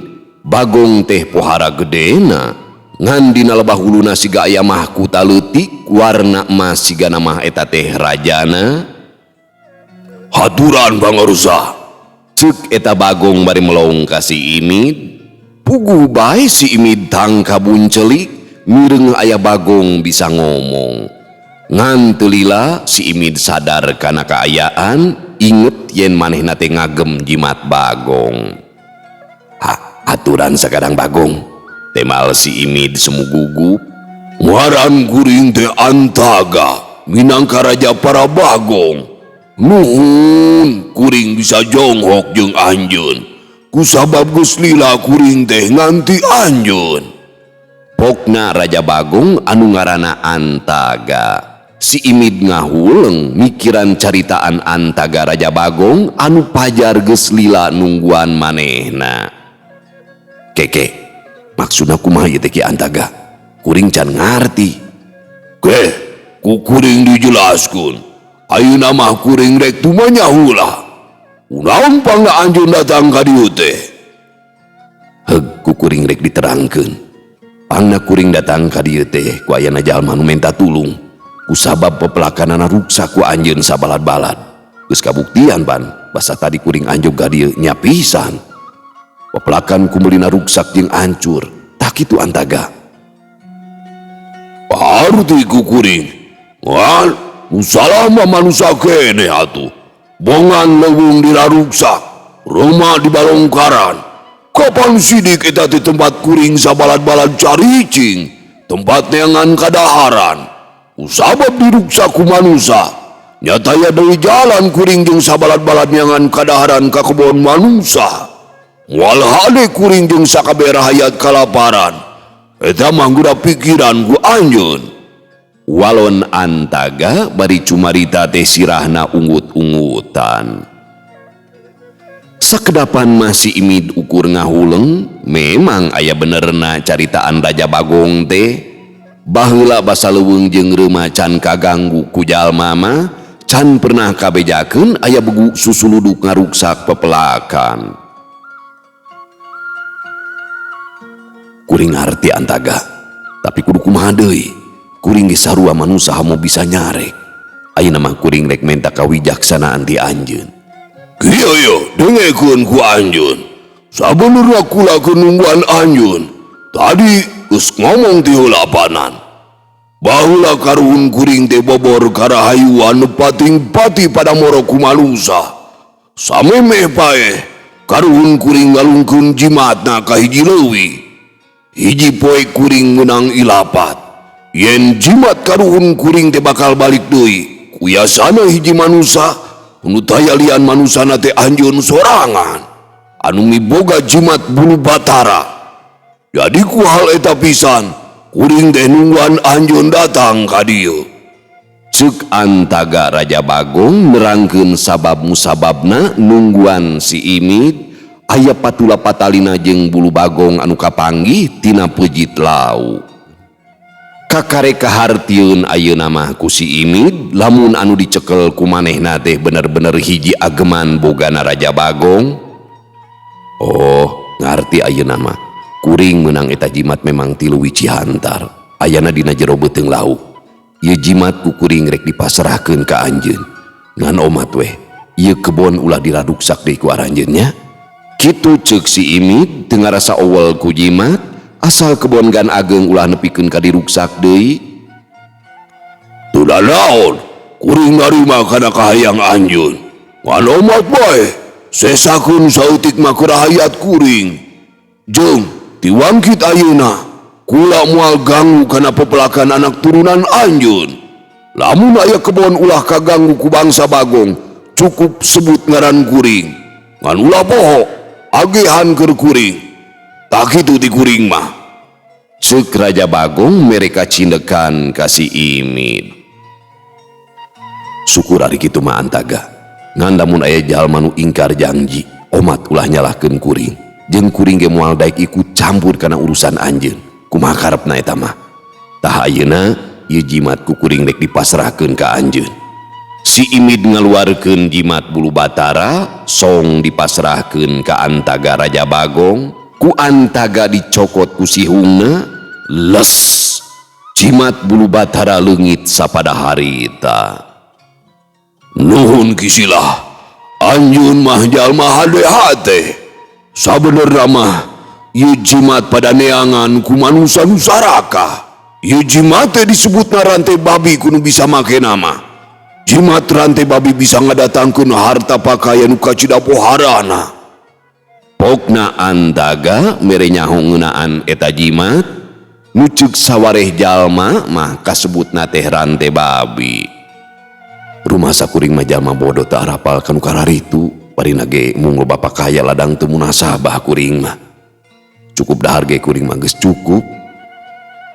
Bagong teh pohara gedena. Ngan dina lebah huluna siga aya mahkuta leutik warna emas siga mah eta teh rajana. Haturan pangarsa. Cek eta bagong bari melong ka si Imid. Puguh bae si Imid tangka buncelik mireung aya bagong bisa ngomong. Ngan teu lila si Imid sadar kana kaayaan, inget yen manehna teh ngagem jimat bagong. Ha, aturan sakadang bagong. Temal si Imid semu gugup. Ngaran kuring teh Antaga, minangka raja para bagong. Nuhun kuring bisa jonghok jeung anjeun. Kusabab geus lila kuring teh nganti anjeun. Pokna Raja Bagong anu ngaranna Antaga. Si Imid ngahuleng mikiran caritaan Antaga Raja Bagong anu pajar geus lila nungguan manehna. Keke, maksudna kumaha ieu teh Ki Antaga? Kuring can ngarti. Ke, ku kuring dijelaskeun. Ayeuna mah kuring rek tumanya heula. Kunaon pangna anjeun datang ka dieu teh? Heug, ku kuring rek diterangkeun. Pangna kuring datang ka dieu teh ku ayana jalma nu menta tulung. Kusabab pepelakanana ruksak ku anjeun sabalad-balad. Geus kabuktian ban, basa tadi kuring anjog ka dieu nya pisan. Pepelakan kumeulina ruksak jeung ancur. Tah kitu Antaga. Arti ku kuring. Ngan, nu salah mah manusa keneh atuh. Bongan leuweung diraruksak, rumah di balongkaran. Kapan sidik eta di tempat kuring sabalad-balad caricing, tempat neangan kadaharan. Kusabab diruksak ku manusa, nyata ya deui jalan kuring jeung sabalad-balad neangan kadaharan ka kebon manusa. Moal hade kuring jeung sakabeh rahayat kalaparan. Eta mah geura pikiran ku anjeun. Walon Antaga bari cumarita teh sirahna ungut-ungutan. Sakedapan masih Imid ukur ngahuleng, memang aya benerna caritaan Raja Bagong teh. Baheula basa leuweung jeung reuma can kaganggu ku jalma mah, can pernah kabejakeun aya begu susuluduk ngaruksak pepelakan. Kuring ngarti Antaga, tapi kudu kumaha deui? Kuring ge sarua manusa hamu bisa nyarek. Ayeuna mah kuring rek menta kawijaksanaan ti anjeun. Kieu ye, dengekeun ku anjeun. Sabenerna kula keur nungguan anjeun. Tadi geus ngomong ti heula panan. Baheula karuhun kuring teh bobor karahayuan nu pating-pati pada moro ku manusa. Samemeh paeh, karuhun kuring ngalungkeun jimatna ka hiji leuwih. Hiji poe kuring meunang ilapat. Yen jimat karuhun kuring teh bakal balik deui. Kuyasana hiji manusa, nu taya lian manusana teh anjeun sorangan. Anu miboga jimat bulu batara. Jadi ku hal eta pisan, kuring teh nungguan anjeun datang ka dieu. Ceuk Antaga Raja Bagong nerangkeun sabab musababna nungguan si Imid. Aya patula patalina jeung bulu bagong anu kapanggih tina pejit lau. Kakare kahartieun ayeuna mah ku si Imid, lamun anu dicekel ku manehna teh bener-bener hiji ageman bogana Raja Bagong. Oh, ngarti ayeuna mah. Kuring meunang eta jimat memang tilu wiji hantar. Ayana dina jero beuteung lau. Ieu jimat ku kuring rek dipasrahkeun ka anjeun. Ngan omat weh, ieu kebon ulah diraduksak deui ku aranjeun nya. Kitu ceuk si Imid teu ngarasa owel ku jimat, asal kebon gan ageng ulah nepikeun ka diruksak deui. Teu naon, kuring narima kana kahayang anjeun. Ngan omat bae, sesakeun saeutik mah keur hayat kuring. Jeung tiwangkit ayeuna, kula moal ganggu kana pepelakan anak turunan anjeun. Lamun aya kebon ulah kaganggu ku bangsa Bagong, cukup sebut ngaran kuring. Ngan ulah poho, agehan keur kuring. Tak kitu ti kuring mah. Ceuk Raja Bagong mereka cindekan ka si Imid. Syukur ari kitu mah Antaga. Ngan lamun aya jalma nu ingkar janji, omat ulah nyalahkeun kuring. Jeung kuring ge moal daek ikut campur kana urusan anjeun. Kumaha karepna eta mah? Tah ayeuna ieu jimat ku kuring rek dipasrahkeun ka anjeun. Si Imid ngaluarkeun jimat bulu batara, song dipasrahkeun ka Antaga Raja Bagong, ku Antaga dicokot ku sihungna, les jimat bulu batara leungit sapada harita. Nuhun Kisilah, anjeun mah jalma hade hate. Sabenerna mah ieu jimat pada neangan ku manusa nu saraka. Ieu jimat teh disebutna rantai babi ku nu bisa make nama. Jimat rantai babi bisa ngadatangkeun harta pakaian nu kacida poharana. Pokna Antaga mere nyaho ngeunaan eta jimat, nu ceuk sawareh jalma mah kasebutna teh rantai babi. Rumasa kuring mah jalma bodoh teu arapal ka nu kararitu, barina ge mung loba pakaya ladang teu munasabah kuring mah. Cukup dahar ge kuring mah geus cukup.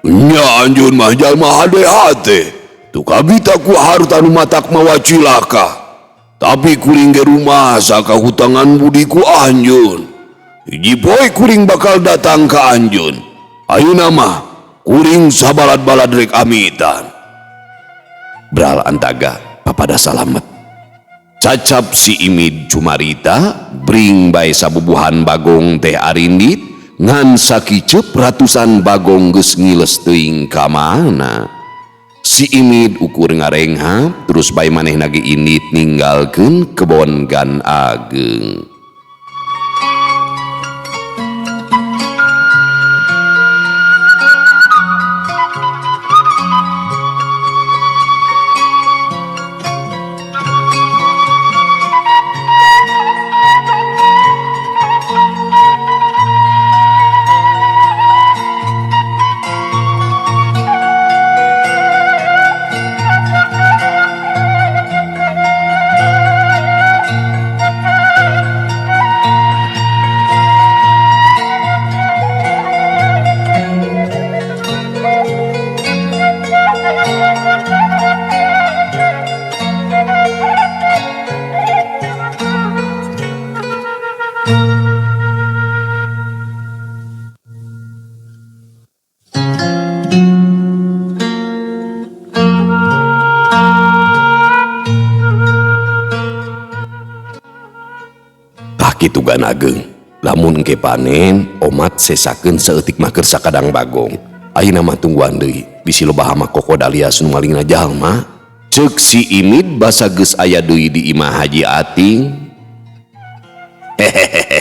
Nya anjeun mah jalma hade hate. Tu kabita ku harta nu matak mawa cilaka. Tapi kuring ge rumasa kahutangan budi ku anjeun. Hiji poe kuring bakal datang ka anjeun. Ayeuna mah kuring sabalad-balad rek amitan. Bral Antaga papada salamet. Cacap si Imid cumarita bring bae sabubuhan Bagong teh arindit ngan sakiceup ratusan Bagong geus ngiles teuing ka mana. Si Imid ukur ngarenghap terus bae manehna ge indit ninggalkeun kebon Gan Ageng. Kitu Gan Ageng, lamun ke panen omat sesakeun saeutik mah keur sakadang Bagong. Ayeuna mah tungguan deui, bisi loba hama kokod alias nu malingna jalma. Ceuk si Imid basa geus aya deui di imah Haji Ating. Hehehe,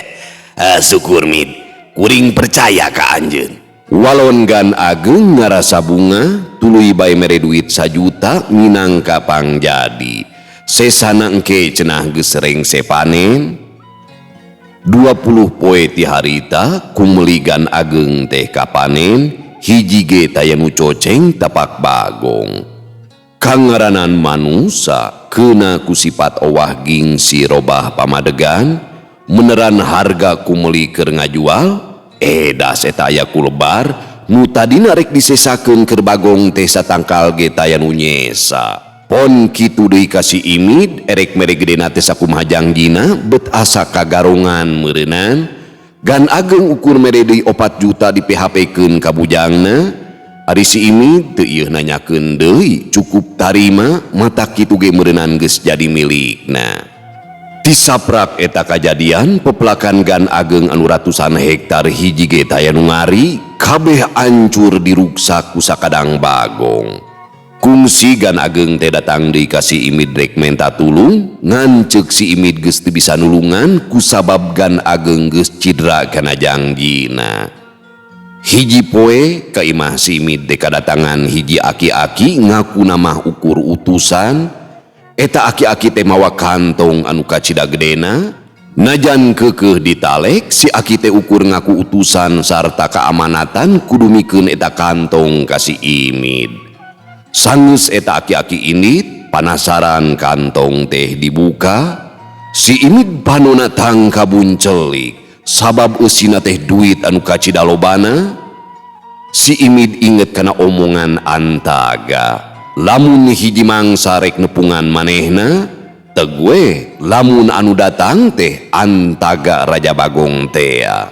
syukur Mid, kuring percaya ka anjeun. Walon Gan Ageng ngarasa bunga, tuluy bae mere duit 1 juta minangka pangjadi. Sesana engke cenah geus rengse panen. 20 poe ti harita kumeli Gan Ageng teh kapanen, hiji ge taya nu coceng tapak Bagong. Kangaranan manusa keuna ku sifat owah gingsi robah pamadegan, meneran harga kumeli keur ngajual, edas eta aya ku lebar nu tadina rek disesakeun keur Bagong teh satangkal ge taya nu nyesa. Pon kitu deui ka si Imid erek mere gedena teh sakumaha jangjina bet asa kagarongan meureunnan. Gan Ageng ukur mere deui 4 juta di PHP keun ka bujangna. Ari si Imid teu ieu nanyakeun deui, cukup tarima mata kitu ge meureunnan geus jadi milikna. Tisaprak eta kajadian pepelakan Gan Ageng anu ratusan hektar hiji ge taya nu ngari, kabeh ancur diruksak ku sakadang Bagong. Kungsi Gan Ageng teh datang deui ka si Imid rek menta tulung, ngan ceuk si Imid geus teu bisa nulungan kusabab Gan Ageng geus cidra kana jangjina. Hiji poe ka imah si Imid teh kadatangan hiji aki-aki ngaku namah ukur utusan. Eta aki-aki teh mawa kantong anu kacida gedena, najan keukeuh ditalek si aki teh ukur ngaku utusan sarta keamanatan kudu mikeun eta kantong ka si Imid. Sanggeus eta aki-aki indit panasaran kantong teh dibuka, si Imid panona tangkabun celik sabab eusina teh duit anu kacida lobana. Si Imid inget kana omongan Antaga, lamun hiji mangsa rek nepungan manehna, teg we lamun anu datang teh Antaga Raja Bagong tea.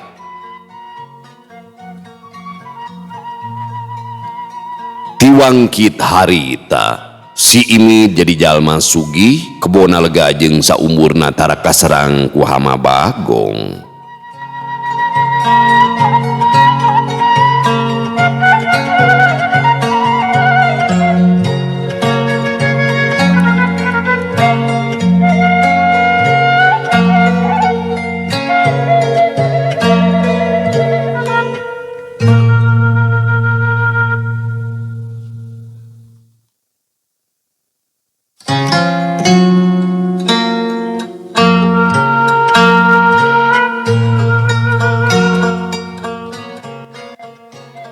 Tiwangkit harita, si Imid jadi jalma sugih, kebona lega jeung saumurna tara kaserang ku hama Bagong.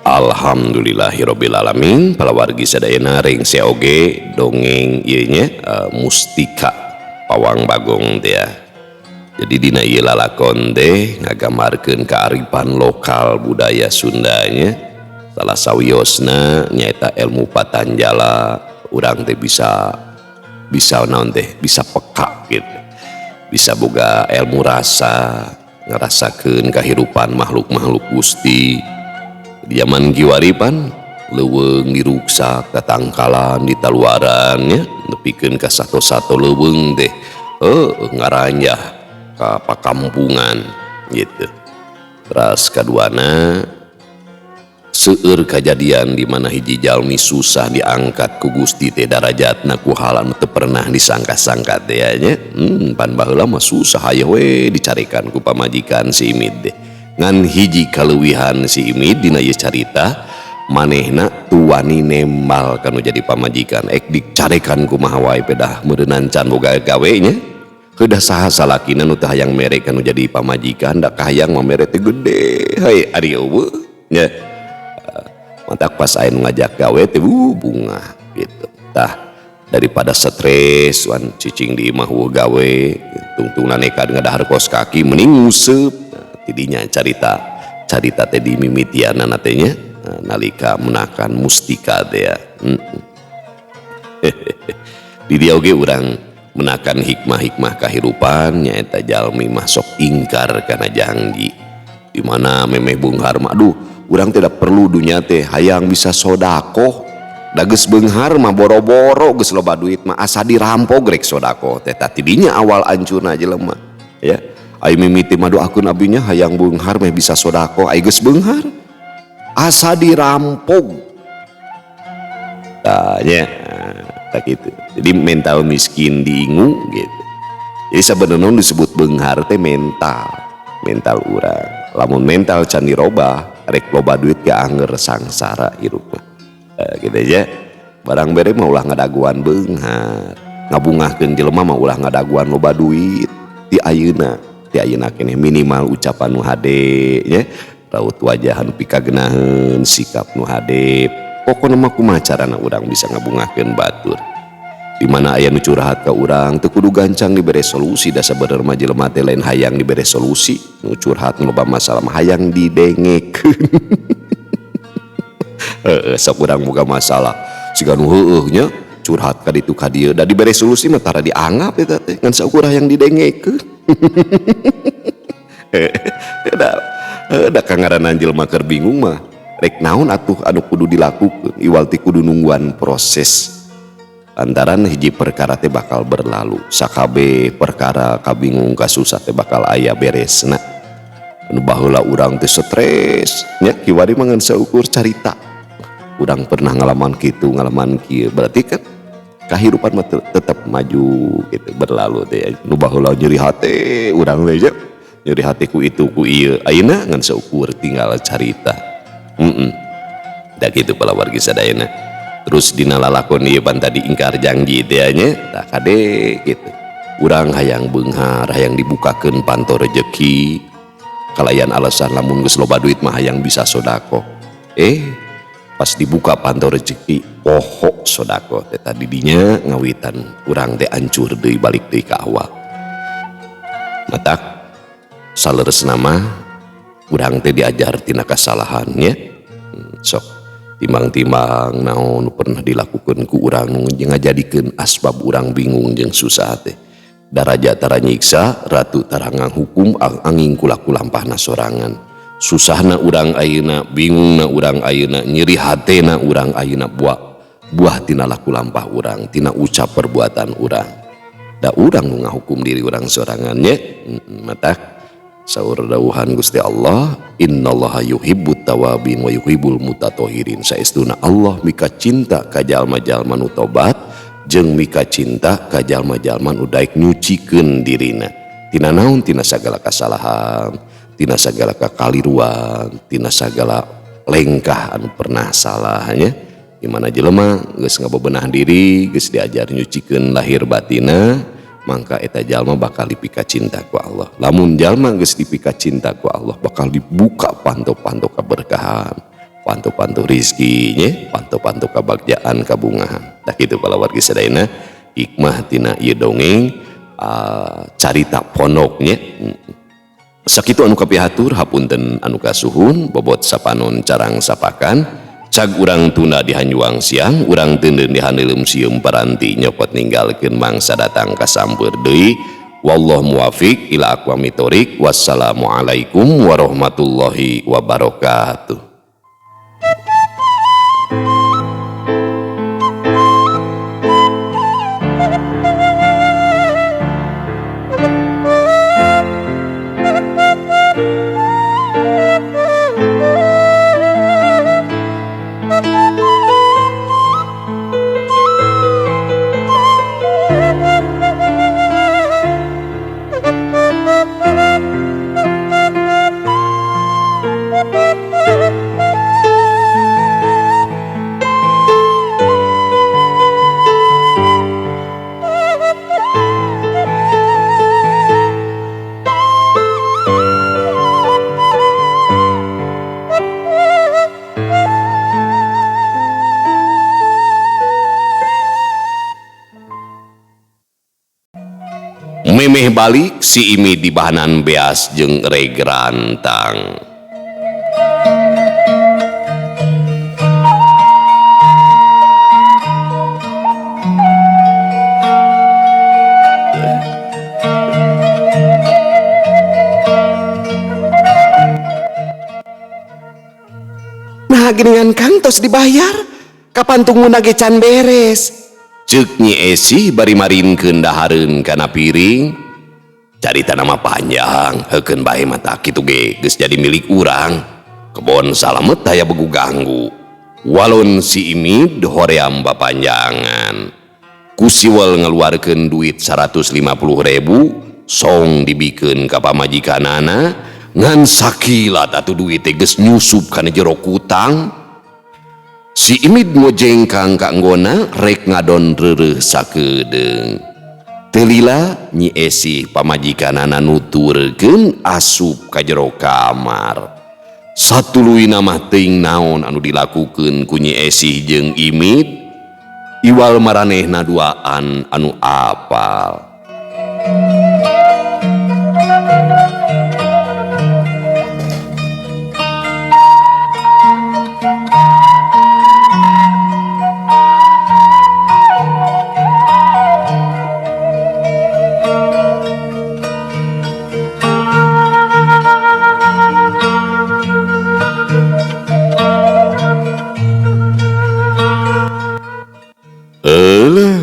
Alhamdulillahirabbil alamin palawargi sadayana rengse oge dongeng ieu nya mustika Pawang Bagong teh ya. Jadi dina ieu lalakon teh ngagambarkeun kearifan lokal budaya Sundanya. Salah sawiosna nyaeta ilmu patanjala urang teh bisa naon teh bisa peka gitu. Bisa boga ilmu rasa ngarasakeun kahirupan makhluk-makhluk Gusti. Di zaman kiwari pan leuweung diruksak tatangkalan ditaluaran nya nepikeun ka sato-sato leuweung teh ngaranjah ka pakampungan gitu. Teras kaduana seueur kajadian di mana hiji jalmi susah diangkat ku Gusti teh darajatna ku hal anu teu pernah disangka-sangka teh nya. Pan baheula mah susah hayoh we dicarikan ku pamajikan si Imid teh. Ngan hiji kaleuwihan si Imid dina ieu carita manehna tuani nembal kanu jadi pamajikan ek dicarekan kumaha wae pedah meureunnan can boga gawe nya heudah saha salakina nu teu hayang mere kanu jadi pamajikan da kahayang mah mere teh gede heuy ari eueuh nya matak pas aya nu ngajak gawe teh bungah gitu tah daripada stres wan cicing di imah eueuh gawe tungtungna nekat ngadahar kos kaki mending nguseup. Tidinya carita teh di mimitianana teh nya nalika menakan mustika teh ya. Di dieu oge urang menakan hikmah-hikmah kahirupan nyaeta jalmi mah sok ingkar kana janji. Di mana memeh beunghar mah aduh urang tidak perlu dunya teh hayang bisa sodakoh. Da geus beunghar mah boro-boro geus loba duit mah asa dirampok rek sodakoh teh. Tah tidinya awal ancurna jelema ya. Ai mimiti mah doakeun abinya hayang beunghar meh bisa sodakoh ai geus beunghar asa dirampok tah nya tah kitu. Jadi mental miskin diingu gitu. Jadi sabenerna disebut beunghar teh mental urang. Lamun mental can dirobah rek loba duit ge anger sangsara hirup mah. Gitu aja. Barang bere mah ulah ngadaguan beunghar, ngabungahkeun jelema mah ulah ngadaguan loba duit di ayeuna. Ti ayeuna keneh minimal ucapan nu hade nya, raut wajah anu pikagenaheun, sikap nu hade. Pokona mah kumaha carana urang bisa ngabungahkeun batur. Di mana aya nu curhat ka urang teu kudu gancang dibere solusi da sabenerna mah jelema teh lain hayang dibere solusi, nu curhat nu loba masalah mah hayang didengekeun. Heeh, sok urang boga masalah siga nu heueuh nya curhat ka ditu ka dieu da dibere solusi mah tara dianggap eta teh ngan saukur hayang didengekeun. Da kangaranan jelema keur bingung mah rek naon atuh anu kudu dilakukeun iwal ti kudu nungguan proses lantaran hiji perkara teh bakal berlalu sakabeh perkara kabingung kasusah teh bakal aya beresna. Anu baheula urang teh stres nya kiwari mah ngan saukur carita urang pernah ngalaman kitu ngalaman kieu berarti kan kahirupan mah tetap maju gitu berlalu teh. Nu baheula nyeri hate urang teh nya nyeri hate ku itu ku ieu ayeuna ngan saukur tinggal carita. Da kitu palawargi sadayana. Terus dina lalakon ieu pan tadi ingkar janji teh nya tah kade gitu. Urang hayang beunghar hayang dibukakeun panto rejeki kalayan alasan lamun geus loba duit mah hayang bisa sodakoh. Pas dibuka panto rejeki poho sodakoh teh tadi dinya ngawitan urang teh ancur deui balik deui ka awal. Matak saleresna mah urang teh diajar tina kasalahan nya. Sok timbang-timbang naon nu pernah dilakukeun ku urang nu ngajadikeun asbab urang bingung jeung susah teh. Daraja tara nyiksa, ratu tara nganghukum, anging kulaku lampahna sorangan. Susahna urang ayeuna, bingungna urang ayeuna, nyeri hatena urang ayeuna buah tina laku lampah urang, tina ucap perbuatan urang. Da urang nu ngahukum diri urang sorangan nya. Matak saur dawuhan Gusti Allah, innallaha yuhibbut tawabin wa yuhibbul mutatahhirin. Saestuna Allah mika cinta ka jalma-jalma nu tobat jeung mika cinta ka jalma-jalma nu daek nyucikeun dirina. Tina naon? Tina sagala kasalahan, tina sagala kakaliruan, tina sagala lengkah anu pernah salah nya. Di mana jelema geus ngabebenah diri, geus diajar nyucikeun lahir batina, mangka eta jalma bakal dipika cinta ku Allah. Lamun jalma geus dipika cinta ku Allah, bakal dibuka panto-panto keberkahan, panto-panto rizki nya, panto-panto kabagjaan, kabungahan. Tah kitu palawargi sadayana hikmah tina ieu dongeng carita pondok nya. Sakitu anu kapihatur, hapunten anu kasuhun, bobot sapanon carang sapakan. Cag urang tunda di hanjuang siang, urang teuneun di haneuleum sieum paranti nyokot ninggalkeun mangsa datang kasampeur deui. Wallahu muwafiq ila aqwamit thoriq. Wassalamualaikum warahmatullahi wabarakatuh. Memeh balik si Imi di bahanan beas jeung reg rantang. Nah geningan Kang tos dibayar, kapan tunggu ge can beres. Ceuk Nyi Esih bari marinkeun dahareun kana piring. Carita nama panjang, heukeun bae mata kitu ge geus jadi milik urang. Kebon salamet aya begu ganggu. Walon si Imid hoream bapanjangan. Ku siwel ngeluarkeun duit 150.000 song dibikeun ka pamajikanana, ngan sakilat atuh duit teh geus nyusup kana jero kutang. Si Imid ngojengkang ka anggona rek ngadon reureuh sakedeung. Teu lila Nyi Esih pamajikanana nuturkeun asup ka jero kamar. Satuluyna mah teuing naon anu dilakukeun ku Nyi Esih jeung Imid. Iwal maranehna duaan anu apal.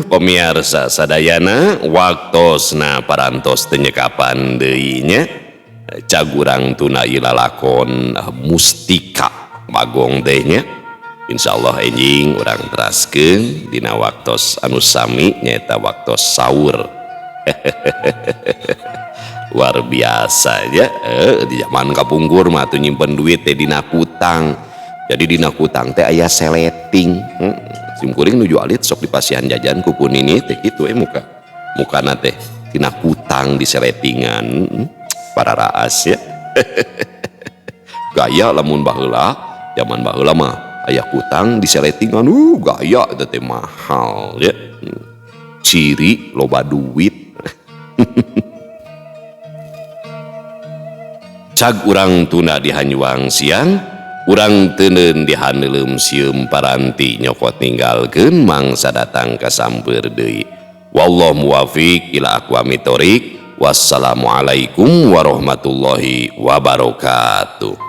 Pemirsa sadayana waktosna parantos teu nyekapan deui nya. Cag urang tuna ieu lalakon mustika Bagong teh nya. Insyaallah enjing urang teraskeun dina waktos anu sami nyaeta waktos sahur. Luar biasa ya. Di zaman kapungkur mah atuh nyimpen duit teh dina kutang. Jadi dina kutang teh aya seleting. Sim kuring nuju alit sok dipasihan jajan ku nini teh kitu muka. Mukana teh tina kutang di seletingan. Para raas ya. Gaya lamun baheula, zaman baheula mah aya kutang di seletingan, gaya eta teh mahal ya. Ciri loba duit. Cag urang tunda di hanyuang siang, Urang teuneun dihaneuleum sieum paranti nyokot ninggalkeun mangsa datang kasamper deui. Wallahu muwafiq ila aqwamit thoriq. Wassalamualaikum warahmatullahi wabarakatuh.